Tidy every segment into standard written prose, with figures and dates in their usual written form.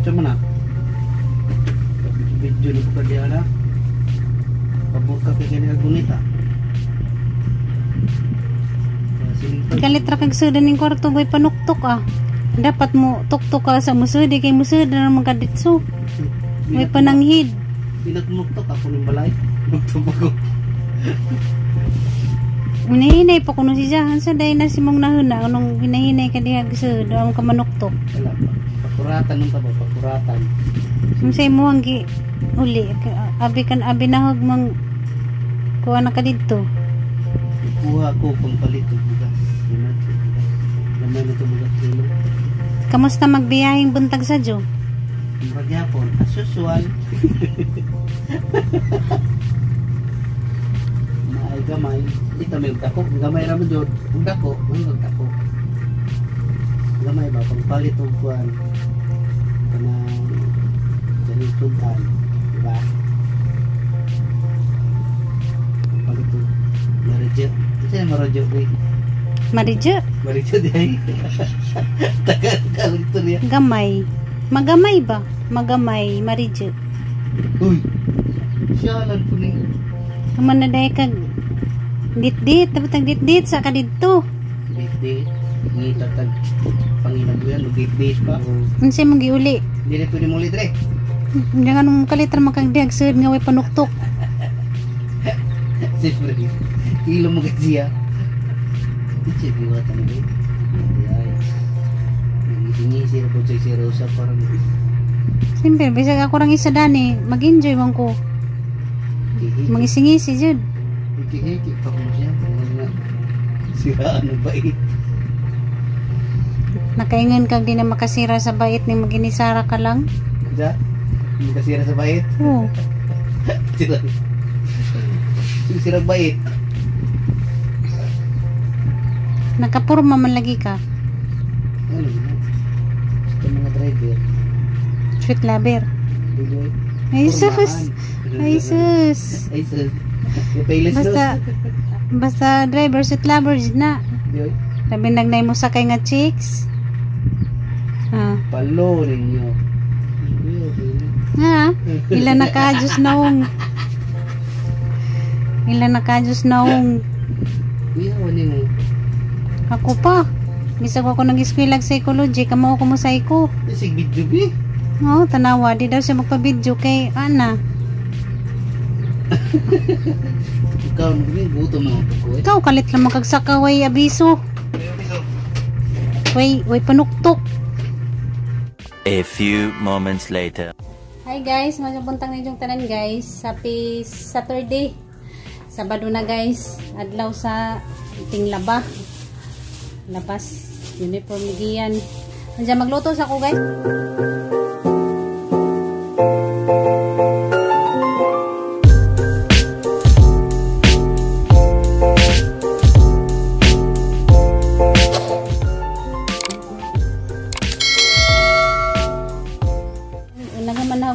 Sama na? Video na po ka diyan na. Pabor ka kay kanya gunita. Kalit ra kag sudan ning kwarto boy panuktok ah. Dapat mo tuktok ka sa musud kay musud na naman ka ditso. May pananghid. Pinatmuktok ako ng balay. Nuktok ako. Hinahinay pa kuno siya. Sa dahil na si mong nahuna anong hinahinay ka diha sa daw ka manuktok. Wala pa. Pakuratan nung tabo, pakuratan. Kung sa imo ang gi uli abi kan abi nahog mang kuha na ka didto. Kuha ko pang palit og bugas. Lamay na to bugas kilo. Kamusta magbiyaheng buntag sa Jo? Murag gyapon, as usual. Maay gamay. Ito may dako, gamay ra man jud. Ug dako, ug dako. Gamay ba pagpalit og kuan kanang kanang tudan, di ba? Pagpalit og maridyo. Ito yung maridyo, boy. Maridyo? Maridyo di ay. Tagal-tagal ito niya. Gamay. Magamay ba? Magamay, maridyo. Uy! Siya lang po niya. Kaman na dahil kag dit-dit, dapat ang dit-dit sa ka didto. Dit-dit. Ngita tag panginabuyan, dit-dit pa. Unsay mong giuli? Dili pwede muli dre. Hindi nga nung kalitra makagdihag sud nga way panuktok. Siyempre, ilo mo kasi siya. Ito biwata mo ba? Ay, nangising-ngisi na po siya si Rosa parang. Siyempre, bisag ako rang isa dani, mag-enjoy man ko. Mangising-ngisi jud. Hiki-hiki pa ko siya. Siraan ng bait. Nakaingon kag di na makasira sa bait ni maginisara ka lang. Ja? Makasira sa bait? Oo. Sira. Sira bait. Nakapurma man lagi ka. Ano na? Gusto mga driver. Sweet lover. Dudoy. Ay sus. Ay sus. Ay sus. Basta, basta driver sweet lover na. Dudoy. Labi nagnay mo sakay nga chicks. Ah. Palo ninyo. Ha? Ila na ka Diyos naong. Ila na ka Diyos naong. Kuya, wala mo. Ako pa. Bisag ako nag-eskwela psychology, kamo ko mo psycho. Sig video bi. Oo, tanawa di daw siya magpa-video kay ana. Ikaw mo gutom na ako eh. Ikaw kalit lang makagsakaway abiso. Way, way panuktok. A few moments later. Hi guys, maayong buntag ninyong tanan guys. Happy Saturday. Sabado na guys. Adlaw sa tinglaba. Labas uniform giyan. Andiyan magluto sa ko guys.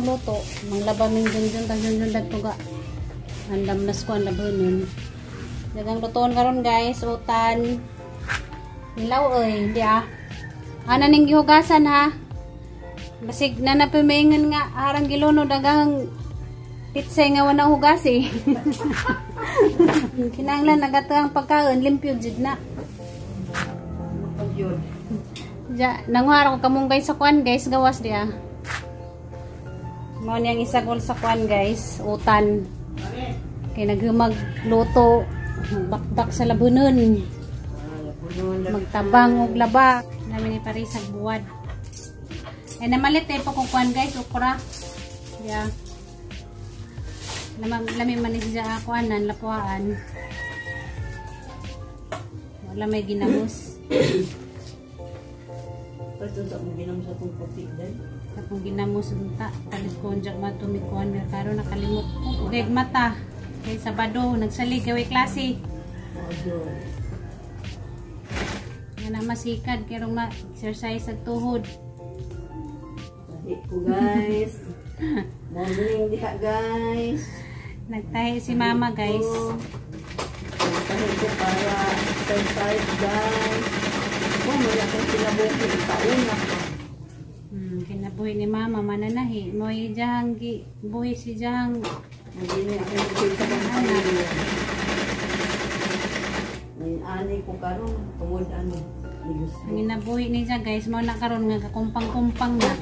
Luto, manglaba ming junjun tag junjun dagtuga. Andam nas ko ang labanon. Dagang lutoon karon guys, utan. Nilaw oy, di ah. Ana ning gihugasan ha. Basig na napimaingan nga harang giluno dagang pitsay nga wala hugasi. Kinahanglan nagato ang pagkaon limpyo jud na. Ja, nanguhara ko kamunggay sa kuan guys, gawas di ah. Mao niyang isagol sa kuan guys, utan. Kay naghumag luto, bakdak sa labunon. Magtabang og laba. Nami ni parisag buwad. Ay namalit eh po kung kuan guys, okra. Yeah. Lami man ni siya kuanan, lapuan. Wala may ginamos. Ginamos atong puti din. Akong ginamos unta, palit ko unjak matumikuan merkado nakalimot ko. Gayud mata. Kay Sabado nagsalig kay klase. Nga na masikad kay rong ma-exercise ag tuhod. Tahi ko guys. Morning diha guys. Nagtahi si mama guys. Nagtahi ko para exercise guys. Oh, may akong kinabuhi taon na pa. Kinabuhi ni mama mananahi. Mo'y ijahang gi buhi si jahang Hindi ako nagkita ng pamilya. Ani ko karon tungod ano negosyo. Ang inabuhi ni siya guys, mao na karon nga kakumpang-kumpang na.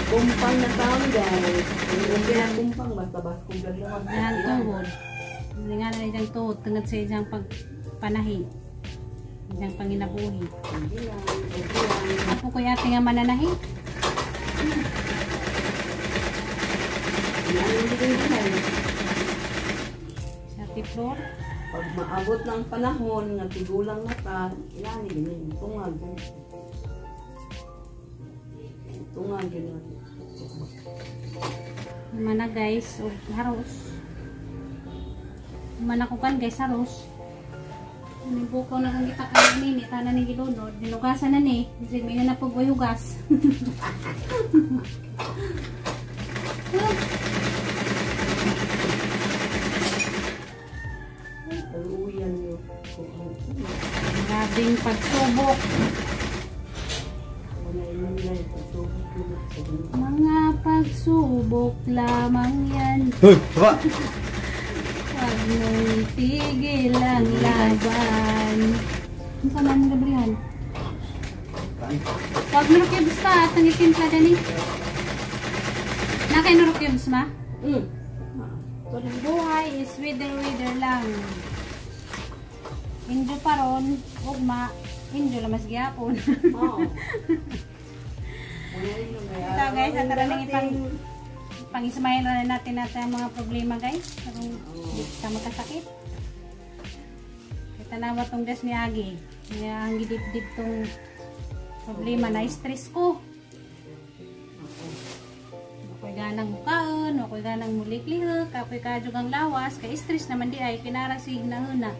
Kumpang na taon guys. Hindi na kumpang basta basta kung gagawin. Iyang tuhod. Hindi nga na iyang tuhod tungod sa iyang pagpanahi. Iyang panginabuhi. Hindi lang, okay lang. Apo ko ate nga mananahi. Ano hindi din. Sa Ate Flor. Pag maabot ng panahon nga tigulang na ta, inani gini, tungag. Tungag gini. Mana guys, og haros. Mana ko kan guys haros. Ini bukaw na kang gitakayan ni tanan ni gilunod, dinugasan na ni, bisag may na pag hugas. Kaluuyan yo. Grabing pagsubok. Mga pagsubok lamang yan. Hoy, baba. Huwag mong tigil ang laban. Ano sa man Gabriel? Huwag mo cubes pa at ang itimpla dani. Nakay no cubes ma? Mm. Ang buhay is wither-wither lang. Injo pa ron, ugma, injo lamas gyapon. Oo. Ito guys, at tara nang pang-ismail na natin natin ang mga problema guys. Karong di ta magkasakit. Kita na ba tong des ni Agi? Nga ang gidip-dip tong problema na stress ko. Ako'y ganang mukaon, ako'y ganang muliklihok, ako'y kadyog ang lawas, kay stress naman di ay kinara si hinahuna.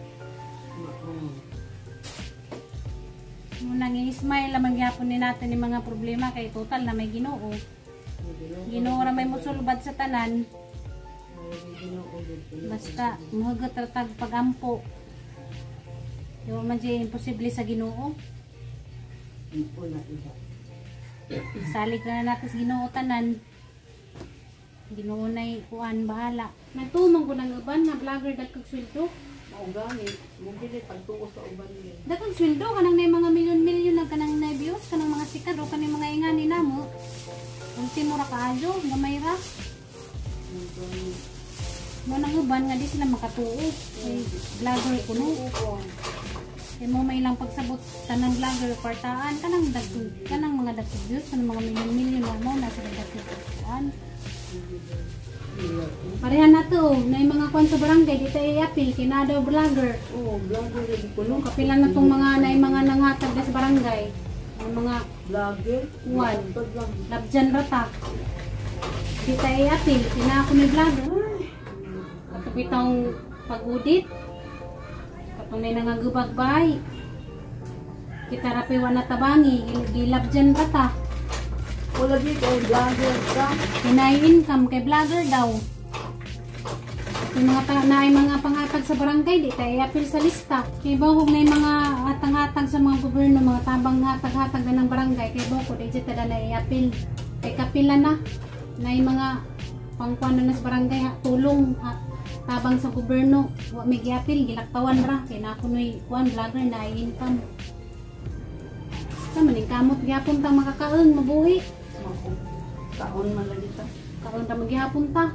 Munang i-smile lamang gyapon ni natin yung mga problema kay total na may Ginoo. Ginoo ra may musulbad sa tanan. Basta muhugot ra tag pagampo. Di man di imposible sa Ginoo. Salig na natin sa Ginoo tanan. Ginoo na'y kuan bahala. Nagtumong ko ng uban nga vlogger dagkag sweldo. Maugani, mugili pagtuo sa uban ni. Dagkag sweldo kanang nay mga milyon-milyon na kanang nay views kanang mga sikat o kanang mga ingani namo. Ultimo ra kaayo, gamay ra. Mo nang uban nga di sila makatuo. Kay vlogger kuno. Kay mo may ilang pagsabot tanang vlogger kwartaan kanang dagkag kanang mga dagkag views kanang mga milyon-milyon na mo na sila dagkag kuan. Parehan na to, na yung mga kwan sa barangay, di tayo i-appeal, kinadaw vlogger. Oo, vlogger lagi ko Kulong, kapila na tong mga, na yung mga nangatag na sa barangay. Ang mga vlogger. Kuwan. Labjan rata. Di tayo i-appeal, kinako ni vlogger. Katong pag-udit. Katong na nangagubagbay. Kita rapiwan na tabangi, gilabjan rata. Wala di kay vlogger ka. Kinay income kay vlogger daw. Yung mga na ay mga pangatag sa barangay di tayo i-appeal sa lista. Kay bawog na yung mga atang-hatag sa mga gobyerno, mga tabang hatag-hatag na ng barangay kay bawog di tada na i-appeal. Kay kapila na na yung mga pangkuan na sa barangay ha, tulong ha, tabang sa gobyerno, wa may gi-appeal gilaktawan ra kay na kunoy kuan vlogger na ay income. Sa maning kamot gyapon tang makakaon mabuhi. Kaon man lagi ta. Kaon ra magyapon ta.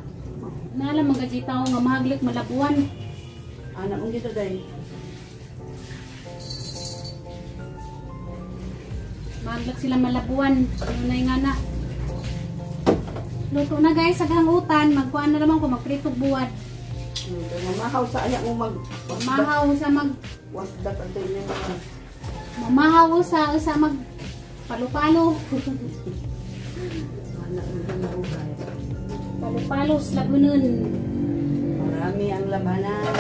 Nala mga tawo nga mahaglik malabuan. Anak mong gito day. Mahaglik sila malabuan. Ano nga na. Luto na guys, saghang utan, magkuan na naman ko magpritog buwad. Mamahaw sa ayak mo mag Mamahaw sa mag wasdak ang tayo niya. Mamahaw sa usa mag palo-palo. Palo-palo sa lagunon. Marami ang labanan.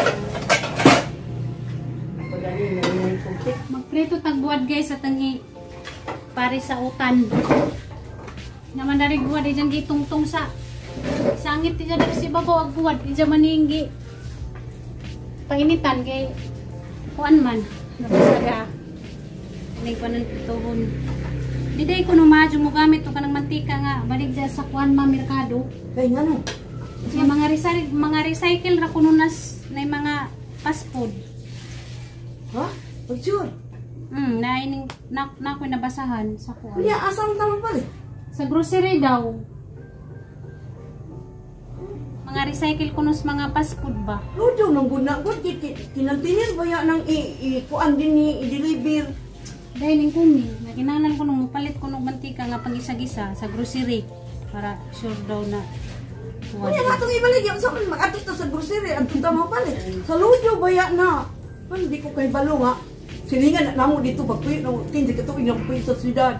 Ako dali may putik. Magprito tagbuwad guys sa tangi pare sa utan. Naman dari buwad diyan gitungtong sa sangit diyan dari si babaw ag buwad diyan maninggi. Painitan kay kuan man. Nabasaga. Aning panan pituhon. Di day ko no madyo mo gamit to kanang mantika nga balik dyan sa kuan ma merkado. Kay ngano? Yung mga recycle ra kuno nas na mga fast food. Ha? Picture. Na ining na ako'y nabasahan sa kuan. Kuya, asa man tama palit? Sa grocery daw. Mga recycle kuno sa mga fast food ba? Ludo nang guna gud kinantinir ba ya nang i kuan din ni i-deliver. Dahil ning kumi, naginahanglan ko nung mupalit ko ng mantika nga pangisa-gisa sa grocery para sure daw na kuan. Kuya nga itong ibalik yung sa man mag-ato ta sa grocery ang tunta mo palit. Sa ludo ba ya na? Man di ko kay balo nga. Silingan na namo dito pagpuyo nang 15 ka tuig nang puyo sa syudad.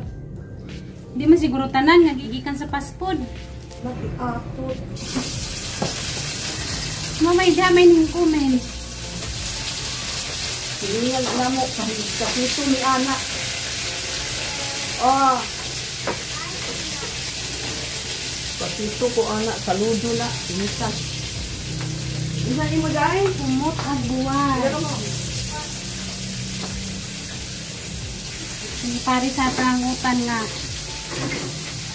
Di man siguro tanan nga gigikan sa fast food. Laki ato. Mamay damay ning comment. Silingan na namo kapito ni anak. Ah. Kapito ko anak saludo na inisa. Isa imo dai? Kumot ag buwan. Sige pare sa prangutan nga.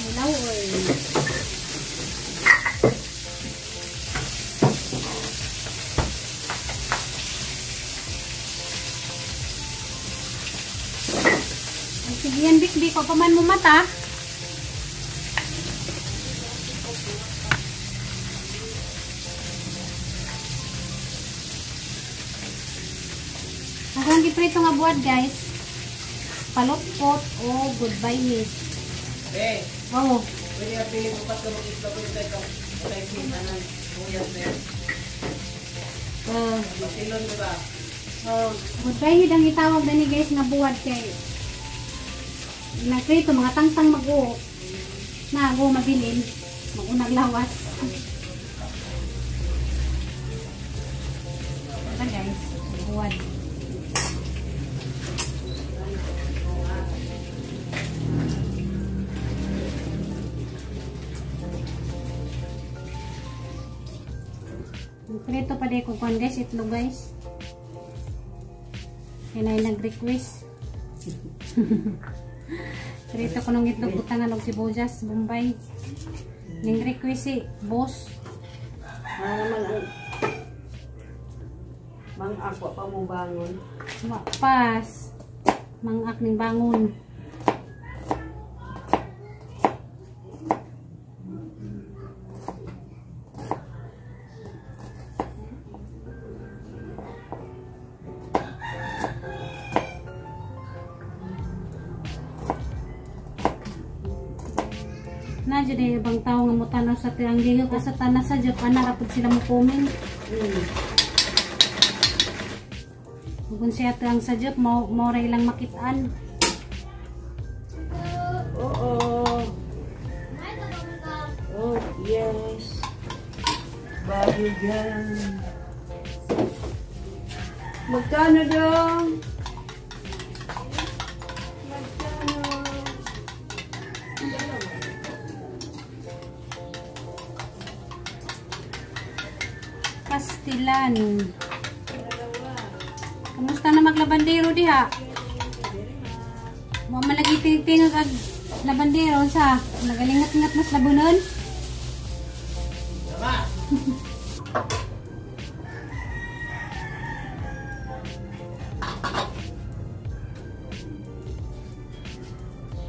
Hello oy. Sige yan, bikbi ko pa man mo mata. Ang giprito nga buhat guys. Palotpot o goodbye hit. Eh, Oh, pwede ka pili ko pat ka mag-isla ko yung tayo anang kuyas na yan. Basilon diba? Oh, goodbye hit ang itawag dani guys nga buhat kay nagprito mga tangtang mag-uok na go mabilin magunag lawas. Diba guys, buhat. Prito pa di ko kuan guys, itlog guys. Kaya na nag-request. Prito ko nung itlog butangan og sibuyas, Bombay. Ning request si boss. Mang ako pa mo bangon. Wa pas. Mangak ning bangon. Na jud ay ibang tao nga motanaw sa tirang lihok sa tanas sa Japan na rapod sila mo comment. Kung siya tirang sa Japan mo ra ilang makitaan. Oo. Oh, yes. Bago dyan. Magkano daw? Magkano? Pastilan. Kumusta na maglabandero diha? Wa man lagi tingag ag labandero sa nagalingat-ingat mas labunon.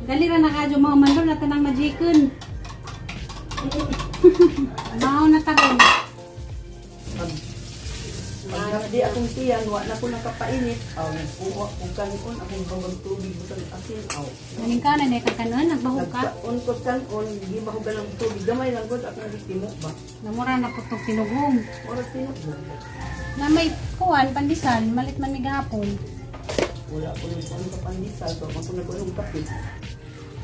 Dali ra na kadyo mga mandol na tanang majikon. Mao na tagon. Pag di akong tiyan, wa na ko nakapainit. Aw, nagkuha kong kanon, akong bawang tubig, butang asin, aw. Maning ka na, di ka kanon, nagbahog ka? Nagkaon ko kanon, di ba ko ganang tubig. Gamay lang gud, akong gitimo ba? Namura na po itong tinugong. Mura tinugong. Na may kuwan, pandesal, malit man mi gahapon. Wala ko nang kuwan sa pandesal, so ako nagkuhan kape.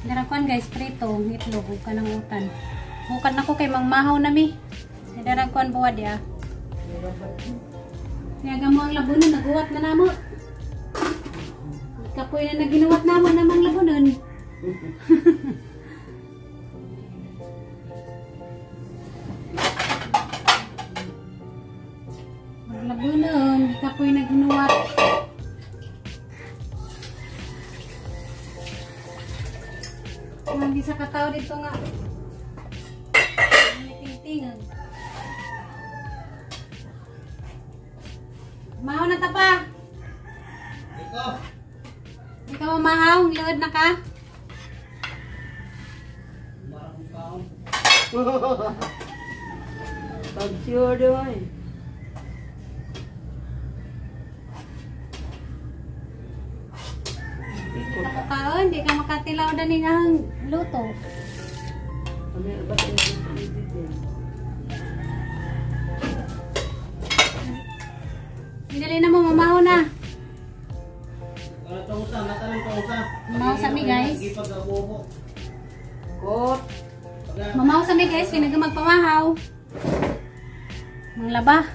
Dara kuan guys, prito, itlog, ug kanang utan. Bukan nako kay mangmahaw na mi. Dara kuan buwad ya. Kaya gamo ang labunon, naguwat na namo. Kapoy na naginuwat namo namang labunon. Labunon, kapoy na ginuwat. Hindi sa katao dito nga. Tingtingag. Mahaw na ta pa. Ikaw. Ikaw mahaw, liod na ka. Marang kaon. Pag sure doon. Hindi ka makaon, hindi ka makatilaw na ni ang luto. Kami ba tayo? Dali na mo, mamaho na. Wala tong usa, natanong tong usa. Mamaho sa mi, guys. Gipag-abubo. Kot. Mamaho sa mi guys, kaya magpamahaw. Manglaba.